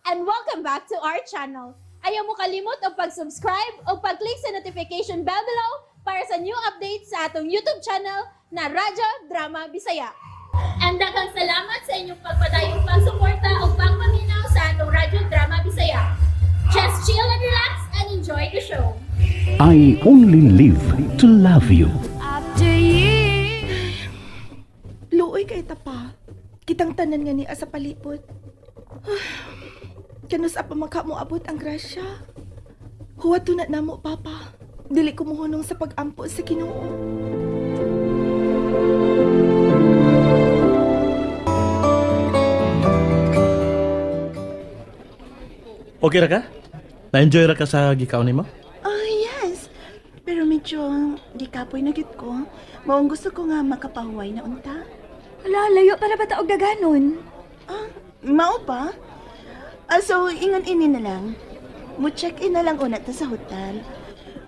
And welcome back to our channel. Ayaw mo kalimot og pag-subscribe o pag-click sa notification bell below para sa new updates sa atong YouTube channel na Radyo Drama Bisaya. And daghang salamat sa inyong pagpadayong pagsuporta o pagpaminaw sa atong Radyo Drama Bisaya. Just chill and relax and enjoy the show. I only live to love you. Luoy kay ta pa. Kitang tanan nga niya sa palibot. Kanus pa maka mo abot ang grasya. Huwat na namo, Papa. Dili ko muhunong sa pag-ampo sa Ginoo. Okay ra ka? Na-enjoy ra ka sa gikaon nimo? Ah, yes. Pero medyo di kapoy na gid ko. Maong gusto ko nga makapahuway na unta. Wala, layo para ba taog daganon? Ah, mao ba? Ah, so, ingon ini na lang. Mo check-in na lang una ta sa hotel.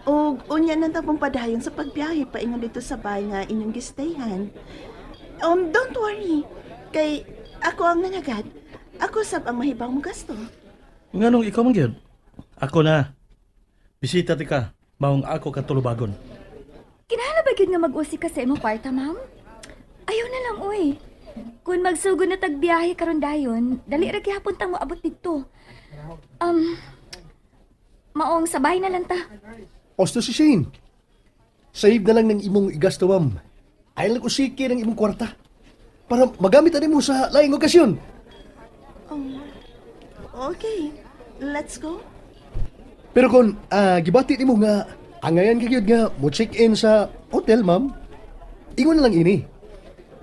O unya na ta pong padayon sa pagbiyahe paingon dito sa bahay nga inyong gistayhan. Don't worry. Kay ako ang nanagad. Ako sab ang mahibang mo gasto. Nganong ikaw man gyud? Ako na. Bisita ti ka, maong ako katulubagon. Kinahanglan ba gyud nga mag-usik ka sa imong kwarta, ma'am? Ayaw na lang, uy. Kung magsugod na tagbiyahe karon dayon, dali ra gihapon tang moabot didto. Um, maong sabay na lang ta. Osto si Shane. Save na lang ng imong igasto, ma'am. Ay lang usiki ng imong kwarta. Para magamit ani mo sa laing okasyon. Okay, let's go. Pero kung gibati nimo nga angayan ka gyud nga mo check-in sa hotel, ma'am. Ingon na lang ini.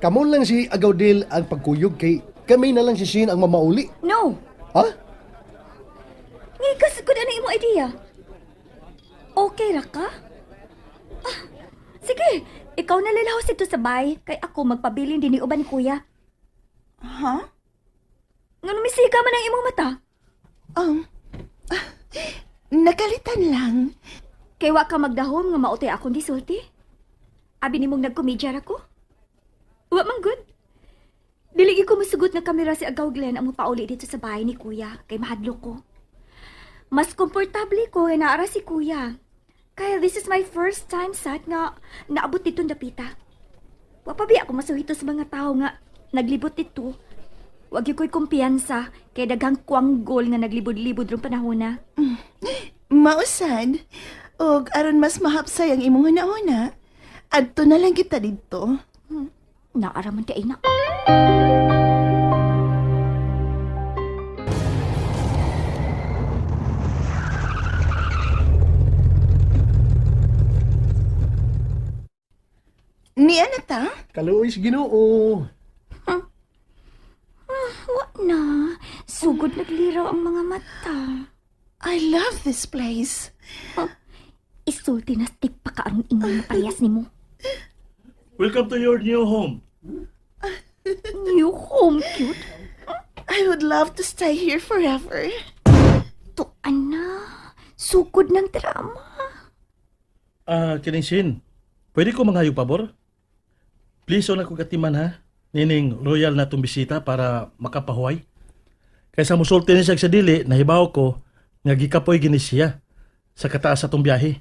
Kamon lang si Agaudel ang pagkuyog kay kami na lang si Shane ang mamauli. No! Ha? Ngikas ko na imong idea. Okay ra ka? Ah, sige, ikaw na lalahos dito sa bay, kay ako magpabilin din ni uban ni kuya. Ha? Nga numisika man ang imong mata. Um, ah, nakalitan lang. Kay wa ka magdahom nga mautay akong gisulti. Abi nimong nagkomedya ra ko. Wa man good. Dili gyud ko musugot nga kamera si Agaw Glenn ang mopauli dito sa bahay ni Kuya kay mahadlok ko. Mas komportable ko nga naara si Kuya. Kaya this is my first time sad nga naabot dito dapita. Wa pa biya ako masuhito sa mga tao nga naglibot dito. Wa gyud ko'y kumpiyansa kay daghang kwanggol nga naglibod-libod rong panahona. Mausad. Og aron mas mahapsay ang imong hunahuna, adto na lang kita didto. Naara man di na. Niya na ta? Kaluoy sa Ginoo. Wa na. Sugod nagliraw ang mga mata. I love this place. Isulti na stick pa ka aron ingon parehas nimo. Welcome to your new home. New home, cute. I would love to stay here forever. To ana. Sugod ng drama. Ah, kining Shane. Pwede ko mangayog pabor? Please na ko katiman ha. Nining royal na tong bisita para makapahuway. Kaysa musulti ni siya sa dili, nahibaw ko nga gikapoy gini siya sa kataas sa tong biyahe.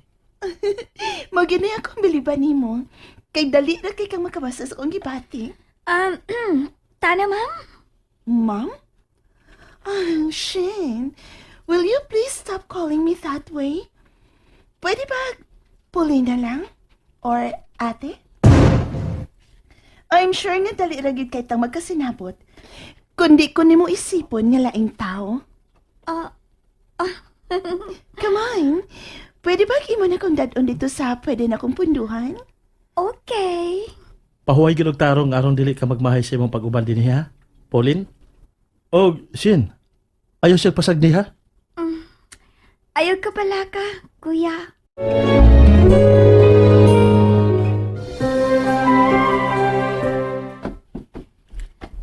Mao gini akong biliban nimo. Kay dali ra kay kang makabasa sa akong gibati. Tana, ma'am? Ma'am? Ah, Shane, will you please stop calling me that way? Pwede ba Paulina lang? Or ate? I'm sure nga dali ra gyud kay tang magkasinabot. Kundi ko nimo isipon nga laing tao. Ah, Come on. Pwede ba imo na kong dadon dito sa pwede na kong punduhan? Okay. Pahuway gid og tarong aron dili ka magmahay sa imong pag-uban dinhi ha. Pauline? Og Shin, ayaw siya pasag niha. Ayaw ka pala ka, kuya.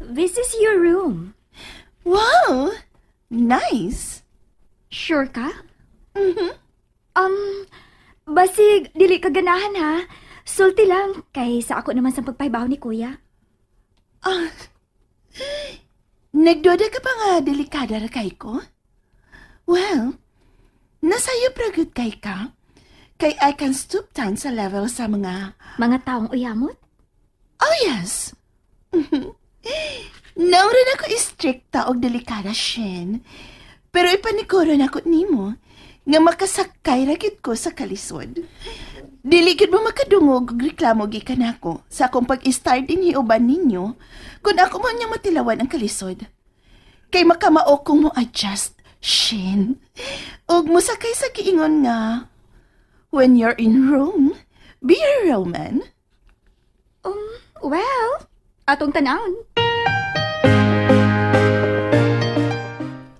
This is your room. Wow! Nice! Sure ka? Um, basig, dili ka ganahan ha. Sulti lang, kay sa ako naman sa pagpahibaw ni kuya. Ah, nagduda ka pa nga delikada ra kay ko? Well, nasayop ra gyud kay ka. Kay I can stoop down sa level sa mga. Mga taong uyamot? Oh, yes. Naura na ko istrikta og delikada, Shin. Pero ipanikoro na ko nimo nga makasakay ra gyud ko sa kalisod. Dili gyud mo makadungog og reklamo gikan nako sa akong pag-start dinhi uban ninyo kung ako man niyang matilawan ang kalisod. Kay makamao kong mo adjust, Shin. Ug mosakay sa giingon nga, when you're in Rome, be a Roman. Well, atong tanawon.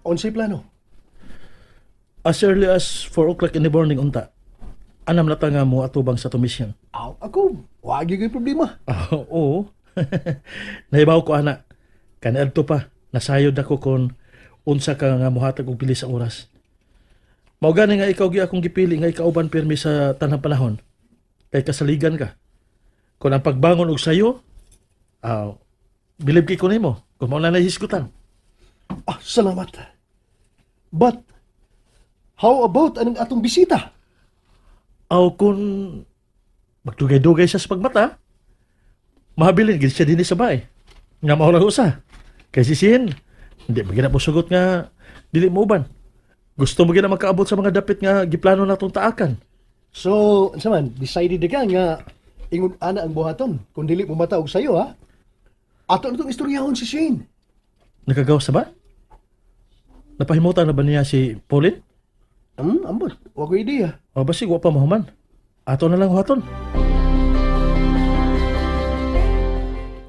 Unsay plano? As early as 4 o'clock in the morning unta. Anam na ta nga mo atubang sa tumisyon. Aw, ako, wa gyud ko'y problema. Ah, oo. Nahibaw ko ana. Kaniadto pa nasayod ako kon unsa ka nga mohatag og bilis sa oras. Mao gani nga ikaw gyud akong gipili nga ikauban pirmi sa tanang panahon. Kay kasaligan ka. Kon ang pagbangon og sayo, bilib kay ko nimo kung mao na nahisgutan. Ah, salamat. But, how about anong atong bisita? Aw kung magdugay-dugay siya sa pagmata, mahabilin gid siya dinhi sa bahay. Nga mao lang usa. Kay sisihin, hindi mo gina sugot nga dili mo uban. Gusto mo gina makaabot sa mga dapit nga giplano natong taakan. So, unsa man, decided na ka nga ingon ana ang buhaton kung dili mo mata og sayo ha. Ato na tong istoryahon si Shane. Nakagawas na ba? Napahimutan na ba niya si Pauline? Ambot, wa ko idea. O basig wa pa mahuman. Ato na lang huhaton.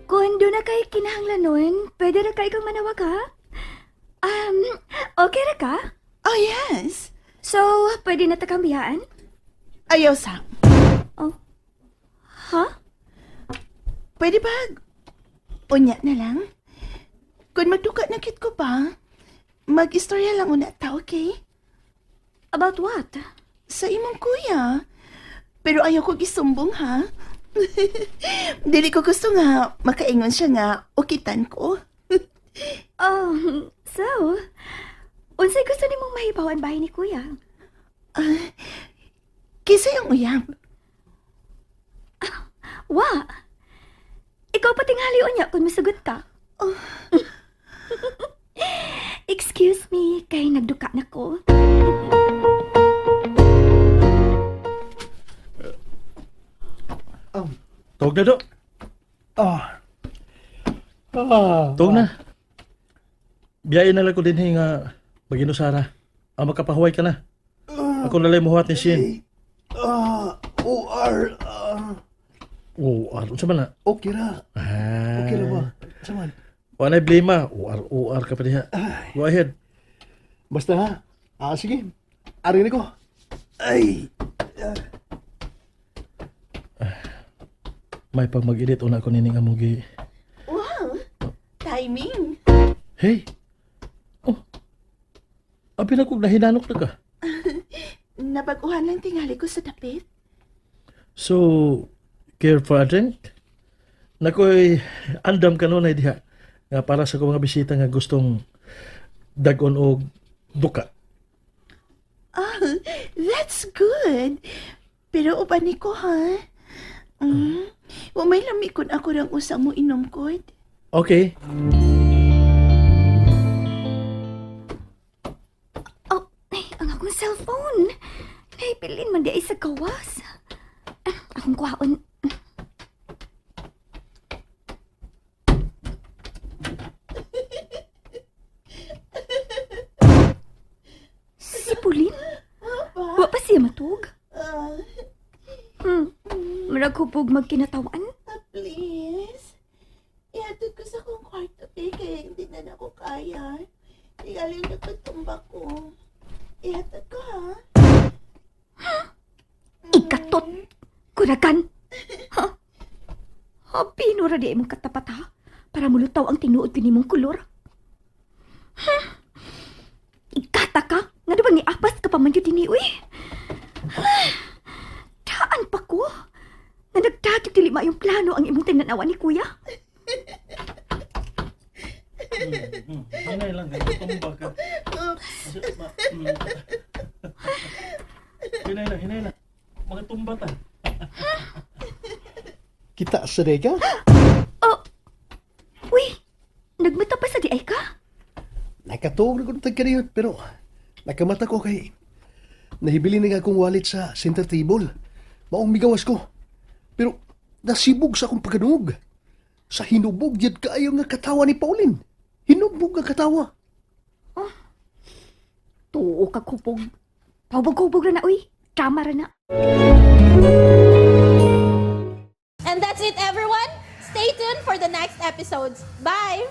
Kung doon na kay kinahanglanon, pwede ra kay kang manawag ha? Okay ra ka? Oh, yes. So, pwede na ta kang biyaan? Ayaw sa. Oh. Ha? Pwede ba? Unya na lang. Kung magduka na kit ko pa, mag-istorya lang una ta, okay? About what? Sa imong kuya. Pero ayaw ko gisumbong, ha? Dili ko gusto nga makaingon siya nga ukitan ko. Oh, so, unsay gusto nimong mahibawan bahay ni kuya? Kisa yung uyab. Wa. Ikaw patingali unya kung misugot ka. Oh. Excuse me, kay nagduka na ko. Tawag na do. Ah. Ah. Tawag na. Biyain na lang ko dinhi nga maginusara. Ang makapahuway ka na. Ako na lang muhuhat ni Shin. Ah, OR. Ah, Oh, unsa man na? okay ra. Ah. Okay ra ba? Unsa man? Wa na blema. OR OR ka pa diha. Go ahead. Basta ha. Ah, sige. Ari na ko. Ay. May pag mag-edit una ko nining among gi. Wow! Timing! Hey. Oh. Abi na kog nahinanok na ka. Nabaguhan lang tingali ko sa dapit. So, care for a drink? Nakoy andam kanunay diha nga para sa akong mga bisita nga gustong dag-on og duka. Ah, that's good. Pero uban ni ko, ha? Wa may lami kun ako rang usa mo inom ko. Okay. Oh, ay, ang akong cellphone. Naipilin man di ay sa gawas. Ah, akong kwaon. Si Pauline? Wa pa siya matug? Ah, Murag hupog magkinatawan. Please. Ihatod ko sa akong kwarto, eh, kaya hindi na na ako kaya. Tingali na pagtumba ko. Ihatod ko, ha? Ikatot! Kuragan! Ha? Ha, pino ra di imong katapat ha? Para mulutaw ang tinuod ko nimong kolor. Hmm. Ikata ka? Nga di ba ni apas ka pa man yun dinhi, uy? Daan pa ko? Nga nagdagig dili maayong plano ang imong tinanawa ni kuya? Hinay lang, tumba ka. Oops. Hinay na, hinay na. Mga tumba ta. Kita sa day ka? Oh! Uy! Nagmata pa sa di ay ka? Nakatuog na ko ng kaniyot, pero nakamata ko kay nahibili na nga akong wallet sa center table. Maong migawas ko. Pero nasibog sa akong pagkanug. Sa hinubog jud kaayo nga katawa ni Pauline. Hinubog nga katawa. Tuo ka kupog. Pahubog-hubog ra na, uy. Drama ra na. And that's it, everyone. Stay tuned for the next episodes. Bye!